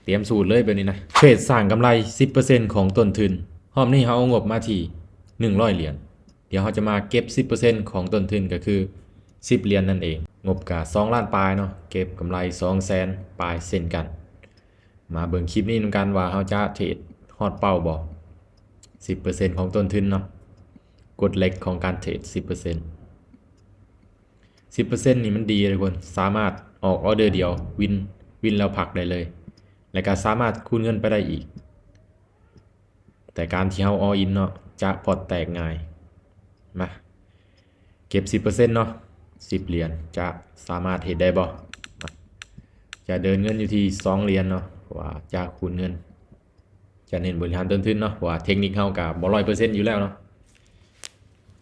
ຕຽມສູດເລີຍແບບນີ້ນະ ເທຣດສ້າງກຳໄລສິບເປີເຊັນຂອງຕົ້ນທຶນ. ຮອບນີ້ເຮົາເອົາງົບມາທີ່ໜຶ່ງຮ້ອຍຫຼຽນ. ດຽວເຮົາຈະມາເກັບສິບເປີເຊັນຂອງຕົ້ນທຶນ ກໍຄືສິບຫຼຽນນັ້ນເອງ. ງົບກະສອງລ້ານປາຍເນາະ ເກັບກຳໄລສອງແສນປາຍເຊັ່ນກັນ. ມາເບິ່ງຄລິບນີ້ນຳກັນວ່າເຮົາຈະເທຣດຮອດເປົ້າບໍ່? ສິບເປີເຊັນຂອງຕົ້ນທຶນເນາະ ກົດເຫຼັກຂອງການເທຣດສິບເປີເຊັນ. ສິບເປີເຊັນນີ້ມັນດີເດ້ທຸກຄົນ ສາມາດອອກອໍເດີດຽວ ວິນ ວິນແລ້ວພັກໄດ້ເລີຍ ແລະກະສາມາດຄູນເງິນໄປໄດ້ອີກ. ແຕ່ການທີ່ເຮົາອໍອິນເນາະ ຈະພອດແຕກງ່າຍ. ມາເກັບສິບເປີເຊັນເນາະ ສິບຫຼຽນ ຈະສາມາດເຮັດໄດ້ບໍ່? ຈະເດີນເງິນຢູ່ທີ່ສອງຫຼຽນເນາະ ເພາະວ່າຈະຄູນເງິນ ຈະເນັ້ນບໍລິຫານຕົ້ນທຶນເນາະ ເພາະວ່າເທັກນິກເຮົາກະບໍ່ຮ້ອຍເປີເຊັນຢູ່ແລ້ວເນາະ.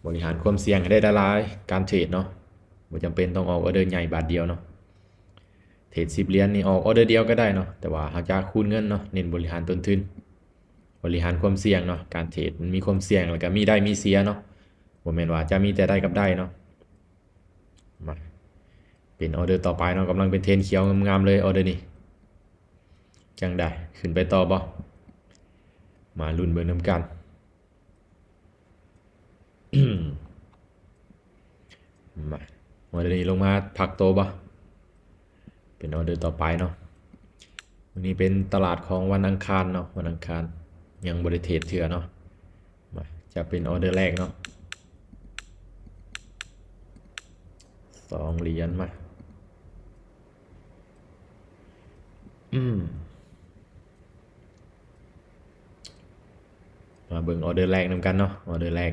ບໍລິຫານຄວາມສ່ຽງໃຫ້ໄດ້ຫຼາຍໆ ການເທຣດເນາະ ບໍ່ຈຳເປັນຕ້ອງອອກອໍເດີໃຫຍ່ບາດດຽວເນາະ. ເທຣດສິບຫຼຽນນີ້ອອກອໍເດີດຽວກໍໄດ້ເນາະ ແຕ່ວ່າເຮົາຈະຄູນເງິນເນາະ ເນັ້ນບໍລິຫານຕົ້ນທຶນ ບໍລິຫານຄວາມສ່ຽງເນາະ. ການເທຣດມັນມີຄວາມສ່ຽງ ແລ້ວກໍມີໄດ້ມີເສຍເນາະ ບໍ່ແມ່ນວ່າຈະມີແຕ່ໄດ້ກັບໄດ້ເນາະ. ມາ ເປັນອໍເດີຕໍ່ໄປເນາະ ກຳລັງເປັນເທຣນຂຽວງາມໆເລີຍ ອໍເດີນີ້ ຈັ່ງໃດ ຂຶ້ນໄປຕໍ່ບໍ່? ມາລຸ້ນເບິ່ງນຳກັນ. ມາ ອໍເດີນີ້ລົງມາພັກໂຕບໍ່? ເປັນອໍເດີຕໍ່ໄປເນາະ. ມື້ນີ້ເປັນຕະຫຼາດຂອງວັນອັງຄານເນາະ ວັນອັງຄານ ຍັງບໍ່ໄດ້ເທຣດເທື່ອເນາະ. ມາ ຈະເປັນອໍເດີແລກເນາະ ສອງຫຼຽນ. ມາ ອືມ ມາເບິ່ງອໍເດີແລກນຳກັນເນາະ ອໍເດີແລກ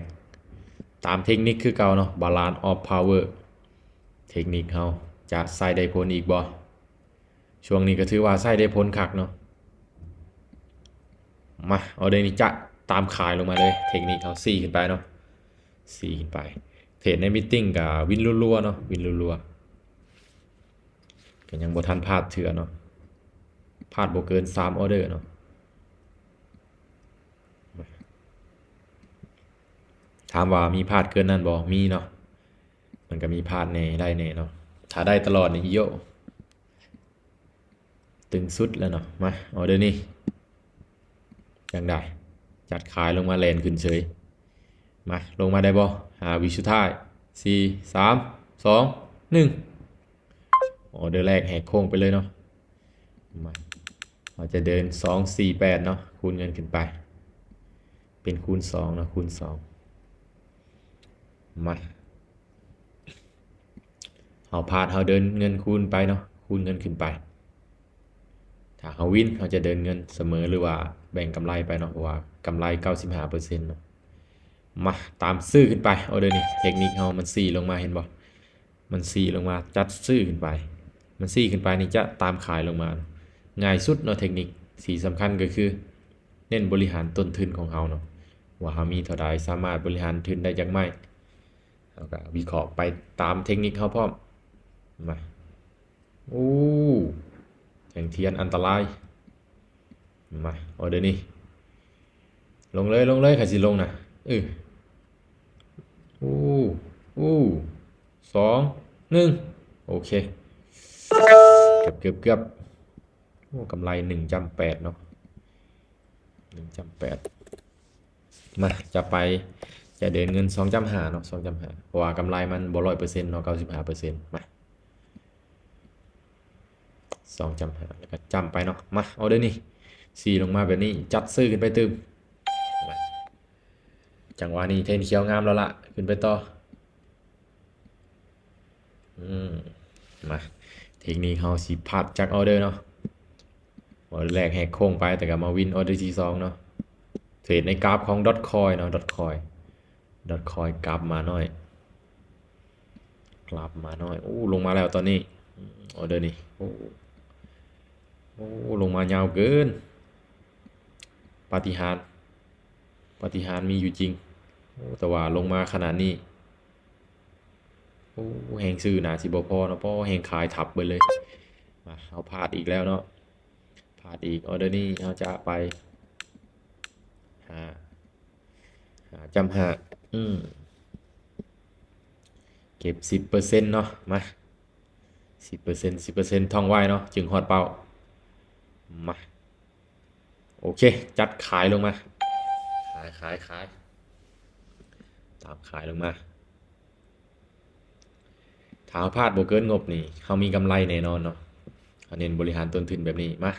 ຕາມເທັກນິກຄືເກົ່າເນາະ Balance of Power. ເທັກນິກເຮົາຈະໃຊ້ໄດ້ຜົນອີກບໍ່? ຊ່ວງນີ້ກໍຖືວ່າໃຊ້ໄດ້ຜົນຄັກເນາະ. ມາ ອໍເດີນີ້ຈະຕາມຂາຍລົງມາເລີຍ ເທັກນິກເຮົາຊີ້ຂຶ້ນໄປເນາະ ຊີ້ຂຶ້ນໄປ. ເທຣດໃນມີດຕິ້ງກໍວິນລັວໆເນາະ ວິນລັວໆ ກໍຍັງບໍ່ທັນພາດເທື່ອເນາະ ພາດບໍ່ເກີນສາມອໍເດີເນາະ. ຖາມວ່າມີພາດເກີນນັ້ນບໍ່? ມີເນາະ ມັນກໍມີພາດແດ່ໄດ້ແດ່ເນາະ. ຖ້າໄດ້ຕະຫຼອດນີ້ ໂຢ ຕຶງສຸດແລ້ວເນາະ. ມາ ອໍເດີນີ້ຈັ່ງໃດ ຈັດຂາຍລົງມາແລ່ນຂຶ້ນເສີຍ. ມາ ລົງມາໄດ້ບໍ່? ຫ້າວິສຸດທ້າຍ ສີ່ ສາມ ສອງ ໜຶ່ງ ອໍເດີແລກແຫກໂຄ້ງໄປເລີຍເນາະ. ມາ ເຮົາຈະເດີນສອງ ສີ່ ແປດເນາະ ຄູນເງິນຂຶ້ນໄປ ເປັນຄູນສອງເນາະ ຄູນສອງ. ມາ ເຮົາພາດ ເຮົາເດີນເງິນຄູນໄປເນາະ ຄູນເງິນຂຶ້ນໄປ. ຖ້າເຮົາວິນ ເຮົາຈະເດີນເງິນສະເໝີ ຫຼືວ່າແບ່ງກຳໄລໄປເນາະ ເພາະວ່າກຳໄລເກົ້າສິບຫ້າເປີເຊັນເນາະ. ມາ ຕາມຊື້ຂຶ້ນໄປ ອໍເດີນີ້ ເທັກນິກເຮົາມັນຊີ້ລົງມາ ເຫັນບໍ່? ມັນຊີ້ລົງມາ ຈັດຊື້ຂຶ້ນໄປ ມັນຊີ້ຂຶ້ນໄປນີ້ຈະຕາມຂາຍລົງມາ. ງ່າຍສຸດເນາະ ເທັກນິກ. ສິ່ງສຳຄັນກໍຄືເນັ້ນບໍລິຫານຕົ້ນທຶນຂອງເຮົາເນາະ ວ່າເຮົາມີເທົ່າໃດ ສາມາດບໍລິຫານທຶນໄດ້ຈັກໄມ້. ເຮົາກໍວິເຄາະໄປຕາມເທັກນິກເຮົາພ້ອມ. ມາ ໂອ້ ແທ່ງທຽນອັນຕະລາຍ. ມາ ອໍເດີນີ້ ລົງເລີຍ ລົງເລີຍ ຂ້ອຍຊິລົງນະ. ເອີ ໂອ້ ໂອ້ ສອງ ໜຶ່ງ ໂອເຄ ເກືອບ ເກືອບ ເກືອບ. ໂອ້ ກຳໄລໜຶ່ງຈ້ຳແປດເນາະ ໜຶ່ງຈ້ຳແປດ. ມາ ຈະໄປ ຈະເດີນເງິນສອງຈ້ຳຫ້າເນາະ ສອງຈ້ຳຫ້າ ເພາະວ່າກຳໄລມັນບໍ່ຮ້ອຍເປີເຊັນເນາະ ເກົ້າສິບຫ້າເປີເຊັນ. ມາ ສອງຈ້ຳຫ້າ ແລ້ວກໍຈ້ຳໄປເນາະ. ມາ ອໍເດີນີ້ ຊີ້ລົງມາແບບນີ້ ຈັດຊື້ຂຶ້ນໄປຕື່ມ. ມາ ຈັງຫວະນີ້ເທຣນຂຽວງາມແລ້ວລະ ຂຶ້ນໄປຕໍ່. ອືມ ມາ ເທັກນິກເຮົາຊິພາດຈັກອໍເດີເນາະ. ອໍເດີແລກແຫກໂຄ້ງໄປ ແຕ່ກໍມາວິນອໍເດີທີສອງເນາະ. ເທຣດໃນກາຟຂອງ Dogecoin ເນາະ Dogecoin Dogecoin ກາຟມານ້ອຍ ກາຟມານ້ອຍ. ໂອ້ ລົງມາແລ້ວຕອນນີ້ ອໍເດີນີ້ ໂອ້ ໂອ້ ລົງມາຍາວເກີນ. ປາຕິຫານ ປາຕິຫານມີຢູ່ຈິງ. ໂອ້ ແຕ່ວ່າລົງມາຂະໜາດນີ້ ໂອ້ ແຮງຊື້ໜ້າຊິບໍ່ພໍເນາະ ເພາະແຮງຂາຍທັບເບິດເລີຍ. ມາ ເຮົາພາດອີກແລ້ວເນາະ ພາດອີກ. ອໍເດີນີ້ເຮົາຈະໄປ ຫ້າ ຫ້າຈ້ຳຫ້າ ອືມ ເກັບສິບເປີເຊັນເນາະ. ມາ ສິບເປີເຊັນ ສິບເປີເຊັນ ທ່ອງໄວ້ເນາະ ຈຶ່ງຮອດເປົ້າ. ມາ ໂອເຄ ຈັດຂາຍລົງມາ ຂາຍ ຂາຍ ຂາຍ ຕາມຂາຍລົງມາ. ຖ້າເຮົາພາດບໍ່ເກີນງົບນີ້ ເຮົາມີກຳໄລແນ່ນອນເນາະ. ເຮົາເນັ້ນບໍລິຫານຕົ້ນທຶນແບບນີ້. ມາ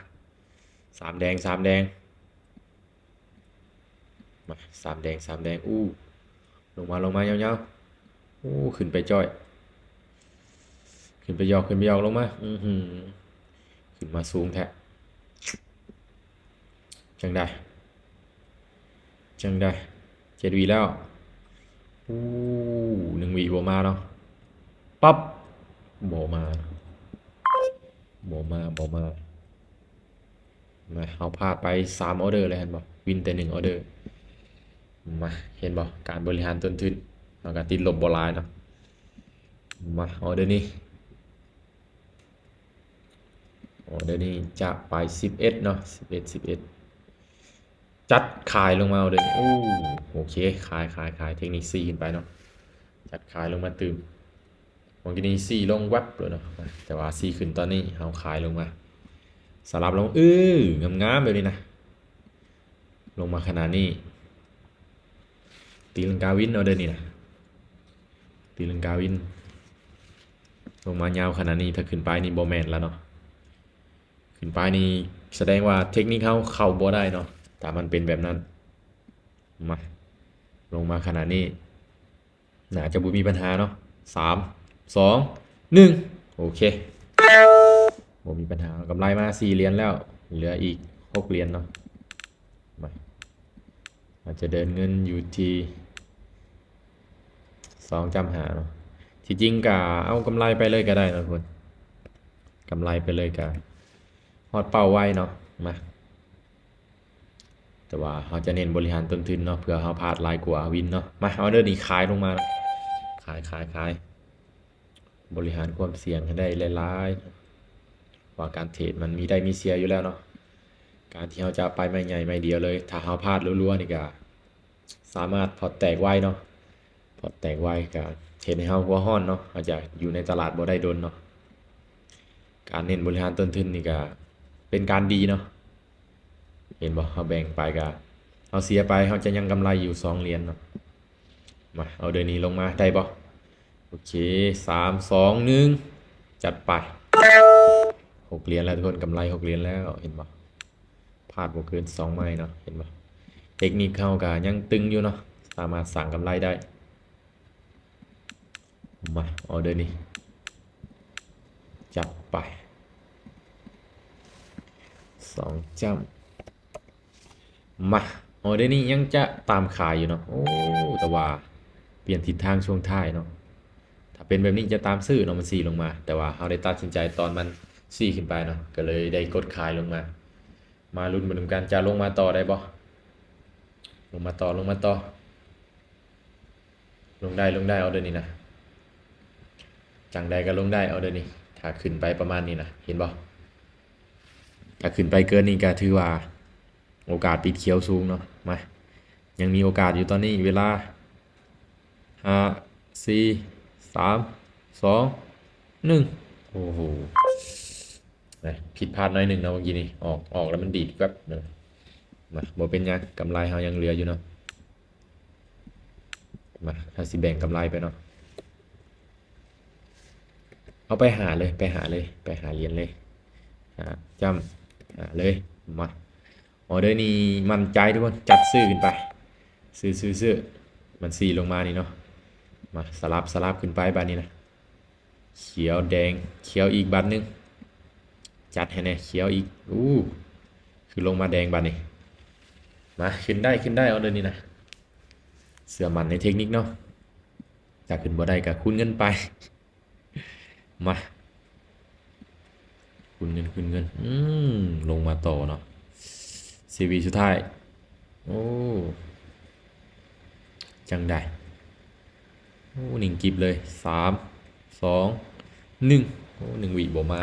ສາມແດງ ສາມແດງ ມາ ສາມແດງ ສາມແດງ. ອູ້ ລົງມາ ລົງມາຍາວໆ. ໂອ້ ຂຶ້ນໄປຈ້ອຍ ຂຶ້ນໄປຢອກ ຂຶ້ນໄປຢອກ ລົງມາ. ອືຫື ຂຶ້ນມາສູງແທ້. ຈັ່ງໃດ ຈັ່ງໃດ ເຈັດວິແລ້ວ. ອູ້ ໜຶ່ງວິບໍ່ມາເນາະ. ປັບ ບໍ່ມາ ບໍ່ມາ ບໍ່ມາ. ມາ ເຮົາພາດໄປສາມອໍເດີແລ້ວ ເຫັນບໍ່? ວິນແຕ່ໜຶ່ງອໍເດີ. ມາ ເຫັນບໍ່? ການບໍລິຫານຕົ້ນທຶນ ເຮົາກໍຕິດລົບບໍ່ຫຼາຍເນາະ. ມາ ອໍເດີນີ້ ອໍເດີນີ້ຈະໄປສິບເອັດເນາະ ສິບເອັດ ສິບເອັດ. ຈັດຂາຍລົງມາເດີ. ໂອ້ ໂອເຄ ຂາຍ ຂາຍ ຂາຍ. ເທັກນິກສີ່ຂຶ້ນໄປເນາະ ຈັດຂາຍລົງມາຕື່ມ. ເມື່ອກີ້ນີ້ສີ່ລົງແວັບເລີຍເນາະ ແຕ່ວ່າສີ່ຂຶ້ນຕອນນີ້ ເຮົາຂາຍລົງມາ ສະຫຼັບລົງ. ເອີ ງາມໆ ແບບນີ້ນະ ລົງມາຂະໜາດນີ້ ຕີລັງກາວິນເອົາເດີນີ້ນະ ຕີລັງກາວິນ ລົງມາຍາວຂະໜາດນີ້ ຖ້າຂຶ້ນໄປນີ້ບໍ່ແມ່ນລະເນາະ. ຂຶ້ນໄປນີ້ສະແດງວ່າເທັກນິກເຮົາເຂົ້າບໍ່ໄດ້ເນາະ ຖ້າມັນເປັນແບບນັ້ນ. ມາ ລົງມາຂະໜາດນີ້ ໜ້າຈະບໍ່ມີບັນຫາເນາະ. ສາມ ສອງ ໜຶ່ງ ໂອເຄ ບໍ່ມີບັນຫາ. ກຳໄລມາສີ່ຫຼຽນແລ້ວ ເຫຼືອອີກຫົກຫຼຽນເນາະ. ມາ ອາດຈະເດີນເງິນຢູ່ທີ່ສອງຈ້ຳຫ້າເນາະ. ທີ່ຈິງກະເອົາກຳໄລໄປເລີຍກະໄດ້ເນາະທຸກຄົນ ກຳໄລໄປເລີຍກະຮອດເປົ້າໄວເນາະ. ມາ ແຕ່ວ່າເຮົາຈະເນັ້ນບໍລິຫານຕົ້ນທຶນເນາະ ເພື່ອເຮົາພາດຫຼາຍກວ່າວິນເນາະ. ມາ ເອົາເດີນີ້ຂາຍລົງມາ ຂາຍ ຂາຍ ຂາຍ. ບໍລິຫານຄວາມສ່ຽງໃຫ້ໄດ້ຫຼາຍໆ ວ່າການເທຣດມັນມີໄດ້ມີເສຍຢູ່ແລ້ວເນາະ. ການທີ່ເຮົາຈະໄປໄມ້ໃຫຍ່ໄມ້ດຽວເລີຍ ຖ້າເຮົາພາດລັວໆນີ້ກະສາມາດພອດແຕກໄວເນາະ ພອດແຕກໄວກະເຮັດໃຫ້ເຮົາຫົວຮ້ອນເນາະ ເຮົາຈະຢູ່ໃນຕະຫຼາດບໍ່ໄດ້ດົນເນາະ. ການເນັ້ນບໍລິຫານຕົ້ນທຶນນີ້ກະເປັນການດີເນາະ. ເຫັນບໍ່? ເຮົາແບ່ງໄປກະ ເຮົາເສຍໄປ ເຮົາຈະຍັງກຳໄລຢູ່ສອງຫຼຽນເນາະ. ມາ ເອົາເດີນີ້ລົງມາໄດ້ບໍ່? ໂອເຄ ສາມ ສອງ ໜຶ່ງ ຈັດໄປ. ຫົກຫຼຽນແລ້ວທຸກຄົນ ກຳໄລຫົກຫຼຽນແລ້ວ ເຫັນບໍ່? ພາດບໍ່ເກີນສອງໄມ້ເນາະ ເຫັນບໍ່? ເທັກນິກເຮົາກະຍັງຕຶງຢູ່ເນາະ ສາມາດສ້າງກຳໄລໄດ້. ມາ ເອົາເດີນີ້ ຈັດໄປ ສອງຈ້ຳ. ມາ ເອົາເດີນີ້ຍັງຈະຕາມຂາຍຢູ່ເນາະ. ໂອ້ ແຕ່ວ່າປ່ຽນທິດທາງຊ່ວງທ້າຍເນາະ ຖ້າເປັນແບບນີ້ຈະຕາມຊື້ເນາະ ມັນຊີ້ລົງມາ ແຕ່ວ່າເຮົາໄດ້ຕັດສິນໃຈຕອນມັນຊີ້ຂຶ້ນໄປເນາະ ກະເລີຍໄດ້ກົດຂາຍລົງມາ. ມາລຸ້ນເບິ່ງນຳກັນ ຈະລົງມາຕໍ່ໄດ້ບໍ່? ລົງມາຕໍ່ ລົງມາຕໍ່ ລົງໄດ້ ລົງໄດ້ ເອົາເດີນີ້ນະ ຈັ່ງໃດກະລົງໄດ້ ເອົາເດີນີ້ ຖ້າຂຶ້ນໄປປະມານນີ້ນະ ເຫັນບໍ່? ຖ້າຂຶ້ນໄປເກີນນີ້ກະຖືວ່າໂອກາດປິດຂຽວສູງເນາະ. ມາ ຍັງມີໂອກາດຢູ່ຕອນນີ້ ເວລາ ຫ້າ ສີ່ ສາມ ສອງ ໜຶ່ງ ໂອ້ໂຫ ນະ ຜິດພາດໜ້ອຍໜຶ່ງເນາະ ເມື່ອກີ້ນີ້ ອອກ ອອກແລ້ວມັນດີດແວັບເນາະ. ມາ ບໍ່ເປັນຫຍັງ ກຳໄລເຮົາຍັງເຫຼືອຢູ່ເນາະ. ມາ ເຮົາຊິແບ່ງກຳໄລໄປເນາະ ເອົາໄປຫ້າເລີຍ ໄປຫ້າເລີຍ ໄປຫ້າຫຼຽນເລີຍ ຫ້າຈ້ຳ ຫ້າເລີຍ. ມາ ອໍເດີນີ້ໝັ້ນໃຈທຸກຄົນ ຈັດຊື້ຂຶ້ນໄປ ຊື້ ຊື້ ຊື້ ມັນຊີ້ລົງມານີ້ເນາະ. ມາ ສະຫຼັບ ສະຫຼັບຂຶ້ນໄປບາດນີ້ນະ ຂຽວແດງ ຂຽວອີກບາດໜຶ່ງ ຈັດໃຫ້ແດ່ ຂຽວອີກ. ອູ້ ຄືລົງມາແດງບາດນີ້. ມາ ຂຶ້ນໄດ້ ຂຶ້ນໄດ້ ອໍເດີນີ້ນະ ເຊື່ອໝັ້ນໃນເທັກນິກເນາະ ຖ້າຂຶ້ນບໍ່ໄດ້ກະຄູນເງິນໄປ. ມາ ຄູນເງິນ ຄູນເງິນ ອືມ ລົງມາຕໍ່ເນາະ ສີ່ວິສຸດທ້າຍ. ໂອ້ ຈັ່ງໃດ? ໂອ້ ນິ່ງກິບເລີຍ ສາມ ສອງ ໜຶ່ງ. ໂອ້ ໜຶ່ງວິບໍ່ມາ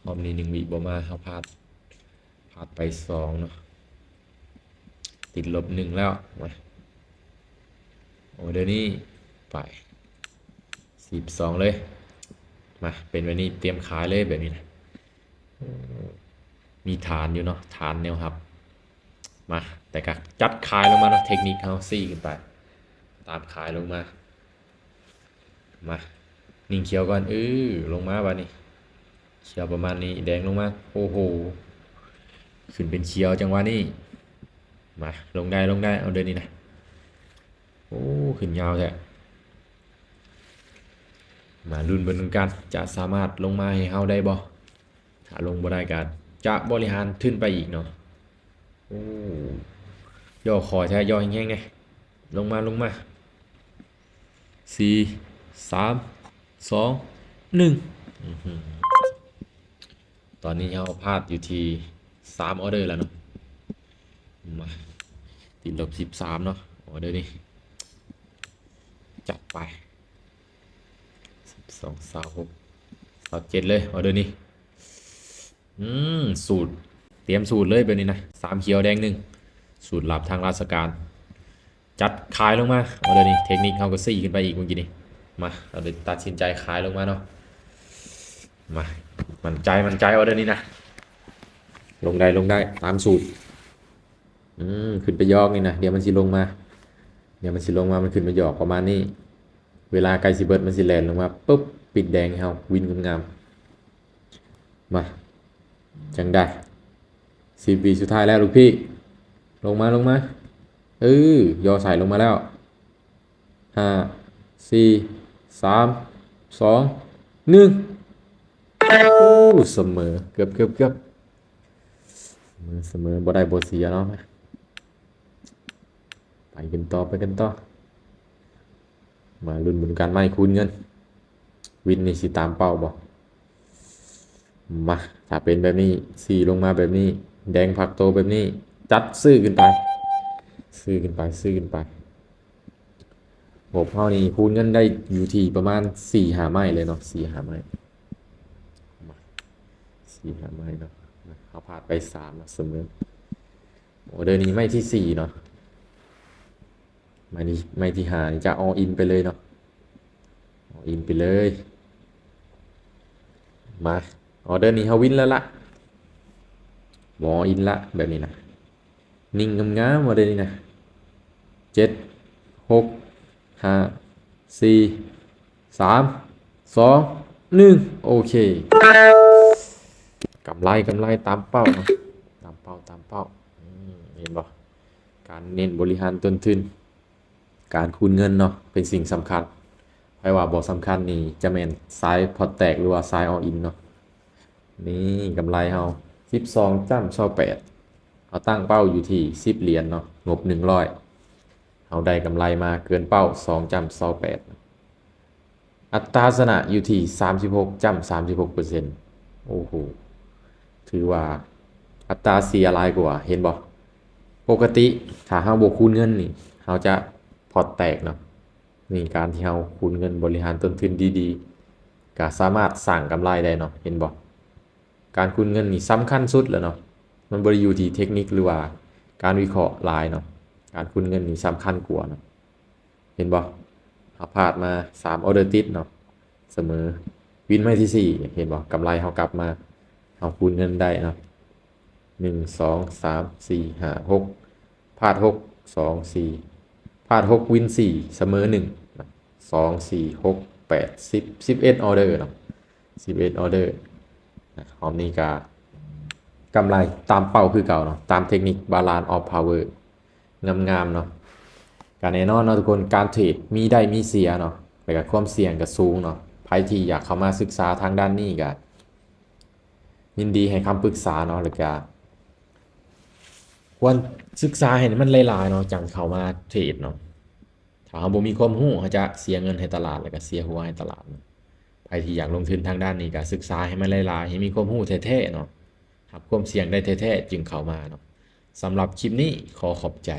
ຮອບນີ້ໜຶ່ງວິບໍ່ມາ ເຮົາພາດ ພາດໄປສອງເນາະ ຕິດລົບໜຶ່ງແລ້ວ. ມາ ອໍເດີນີ້ໄປ ສິບສອງເລີຍ. ມາ ເປັນແບບນີ້ ຕຽມຂາຍເລີຍແບບນີ້ນະ. ໂອ້ ມີຖານຢູ່ເນາະ ຖານແນວຮັບ ມາ ແຕ່ກໍຈັດຂາຍລົງມາເນາະ ເທັກນິກເຮົາຊີ້ຂຶ້ນໄປ ຕາມຂາຍລົງມາ ມາ ນິ່ງຂຽວກ່ອນ ເອີ ລົງມາບາດນີ້ ຂຽວປະມານນີ້ ແດງລົງມາ ໂອ້ໂຫ ຂຶ້ນເປັນຂຽວຈັງຫວະນີ້ ມາ ລົງໄດ້ ລົງໄດ້ ອໍເດີນີ້ນະ ໂອ້ ຂຶ້ນຍາວແທ້ ມາລຸ້ນເບິ່ງນຳກັນ ຈະສາມາດລົງມາໃຫ້ເຮົາໄດ້ບໍ່? ຖ້າລົງບໍ່ໄດ້ກໍຈະບໍລິຫານທຶນໄປອີກເນາະ ໂອ້ ຍໍຂໍແທ້ ຍໍແຮງໆແດ່ ລົງມາ ລົງມາ ສີ່ ສາມ ສອງ ໜຶ່ງ ອືຫື ຕອນນີ້ເຮົາພາດຢູ່ທີ່ສາມອໍເດີແລ້ວເນາະ ມາ ຕິດລົບສິບສາມເນາະ ອໍເດີນີ້ ຈັດໄປ ສິບສອງ ຊາວຫົກ ຊາວເຈັດ ເລີຍ ອໍເດີນີ້ ອືມ ສູດ ຕຽມສູດເລີຍແບບນີ້ນະ ສາມຂຽວແດງໜຶ່ງ ສູດລັບທາງລາຊະການ ຈັດຂາຍລົງມາ ອໍເດີນີ້ ເທັກນິກເຮົາກໍຊີ້ຂຶ້ນໄປອີກເມື່ອກີ້ນີ້ ມາ ເຮົາໄດ້ຕັດສິນໃຈຂາຍລົງມາເນາະ ມາ ໝັ້ນໃຈ ໝັ້ນໃຈ ອໍເດີນີ້ນະ ລົງໄດ້ ລົງໄດ້ ຕາມສູດ ອືມ ຂຶ້ນໄປຢອກນີ້ນະ ດຽວມັນຊິລົງມາ ດຽວມັນຊິລົງມາ ມັນຂຶ້ນໄປຢອກປະມານນີ້ ເວລາໃກ້ຊິເບິດ ມັນຊິແລ່ນລົງມາປຶບ ປິດແດງໃຫ້ເຮົາ ວິນງາມໆ ມາ ຈັ່ງໃດ ສິບວິສຸດທ້າຍແລ້ວລູກພີ່ ລົງມາ ລົງມາ ເອີ ຍໍໃສ່ລົງມາແລ້ວ ຫ້າ ສີ່ ສາມ ສອງ ໜຶ່ງ ໂອ້ ສະເໝີ ເກືອບ ເກືອບ ເກືອບ ສະເໝີ ສະເໝີ ບໍ່ໄດ້ບໍ່ເສຍເນາະ ໄປກັນຕໍ່ ໄປກັນຕໍ່ ມາລຸ້ນເບິ່ງກັນ ໄມ້ຄູນເງິນ ວິນນີ້ຊິຕາມເປົ້າບໍ່? ມາ ຖ້າເປັນແບບນີ້ ຊີ້ລົງມາແບບນີ້ ແດງພັກໂຕແບບນີ້ ຈັດຊື້ຂຶ້ນໄປ ຊື້ຂຶ້ນໄປ ຊື້ຂຶ້ນໄປ ງົບເຮົານີ້ຄູນເງິນໄດ້ຢູ່ທີ່ປະມານສີ່ຫ້າໄມ້ເລີຍເນາະ ສີ່ຫ້າໄມ້ ມາ ສີ່ຫ້າໄມ້ເນາະ ເຮົາພາດໄປສາມເນາະ ສະເໝີ ອໍເດີນີ້ໄມ້ທີສີ່ເນາະ ໄມ້ທີ ໄມ້ທີຫ້ານີ້ຈະອໍອິນໄປເລີຍເນາະ ອໍອິນໄປເລີຍ ມາ ອໍເດີນີ້ເຮົາວິນແລ້ວລະ ບໍ່ອໍອິນລະ ແບບນີ້ນະ ນິ່ງງາມໆ ອໍເດີນີ້ນະ ເຈັດ ຫົກ ຫ້າ ສີ່ ສາມ ສອງ ໜຶ່ງ ໂອເຄ ກຳໄລ ກຳໄລ ຕາມເປົ້າເນາະ ຕາມເປົ້າ ຕາມເປົ້າ ອືມ ເຫັນບໍ່? ການເນັ້ນບໍລິຫານຕົ້ນທຶນ ການຄູນເງິນເນາະ ເປັນສິ່ງສຳຄັນ ໃຜວ່າບໍ່ສຳຄັນນີ້ຈະແມ່ນສາຍພອດແຕກ ຫຼືວ່າສາຍອໍອິນເນາະ ນີ້ກຳໄລເຮົາ ສິບສອງຈ້ຳຊາວແປດ ເຮົາຕັ້ງເປົ້າຢູ່ທີ່ສິບຫຼຽນເນາະ ງົບໜຶ່ງຮ້ອຍ ເຮົາໄດ້ກຳໄລມາເກີນເປົ້າ ສອງຈ້ຳຊາວແປດ ອັດຕາຊະນະຢູ່ທີ່ສາມສິບຫົກຈ້ຳສາມສິບຫົກເປີເຊັນ ໂອ້ໂຫ ຖືວ່າອັດຕາເສຍຫຼາຍກວ່າ ເຫັນບໍ່? ປົກກະຕິຖ້າເຮົາບໍ່ຄູນເງິນນີ້ ເຮົາຈະພອດແຕກເນາະ ນີ້ການທີ່ເຮົາຄູນເງິນ ບໍລິຫານຕົ້ນທຶນດີໆ ກະສາມາດສ້າງກຳໄລໄດ້ເນາະ ເຫັນບໍ່? ການຄູນເງິນນີ້ສຳຄັນສຸດແລ້ວເນາະ ມັນບໍ່ໄດ້ຢູ່ທີ່ເທັກນິກ ຫຼືວ່າການວິເຄາະຫຼາຍເນາະ ການຄູນເງິນນີ້ສຳຄັນກວ່າເນາະ ເຫັນບໍ່? ເຮົາພາດມາສາມອໍເດີຕິດເນາະ ສະເໝີ ວິນໄມ້ທີສີ່ ເຫັນບໍ່? ກຳໄລເຮົາກັບມາ ເຮົາຄູນເງິນໄດ້ເນາະ ໜຶ່ງ ສອງ ສາມ ສີ່ ຫ້າ ຫົກ ພາດຫົກ ສອງ ສີ່ ພາດຫົກ ວິນສີ່ ສະເໝີໜຶ່ງ ສອງ ສີ່ ຫົກ ແປດ ສິບ ສິບເອັດອໍເດີເນາະ ສິບເອັດອໍເດີ ຮອບນີ້ກະກຳໄລຕາມເປົ້າຄືເກົ່າເນາະ ຕາມເທັກນິກ Balance of Power ງາມໆເນາະ ກະແນ່ນອນເນາະທຸກຄົນ ການເທຣດມີໄດ້ມີເສຍເນາະ ແລ້ວກະຄວາມສ່ຽງກະສູງເນາະ ໃຜທີ່ຢາກເຂົ້າມາສຶກສາທາງດ້ານນີ້ກະ ຍິນດີໃຫ້ຄຳປຶກສາເນາະ ແລ້ວກະຄວນສຶກສາໃຫ້ມັນຫຼາຍໆເນາະ ຈັ່ງເຂົ້າມາເທຣດເນາະ ຖ້າເຮົາບໍ່ມີຄວາມຮູ້ ເຮົາຈະເສຍເງິນໃຫ້ຕະຫຼາດ ແລ້ວກະເສຍຫົວໃຫ້ຕະຫຼາດເນາະ ໃຜທີ່ຢາກລົງທຶນທາງດ້ານນີ້ກະສຶກສາໃຫ້ມັນຫຼາຍໆ ໃຫ້ມີຄວາມຮູ້ແທ້ໆເນາະ ຮັບຄວາມສ່ຽງໄດ້ແທ້ໆ ຈຶ່ງເຂົ້າມາເນາະ ສຳລັບຄລິບນີ້ຂໍຂອບໃຈ.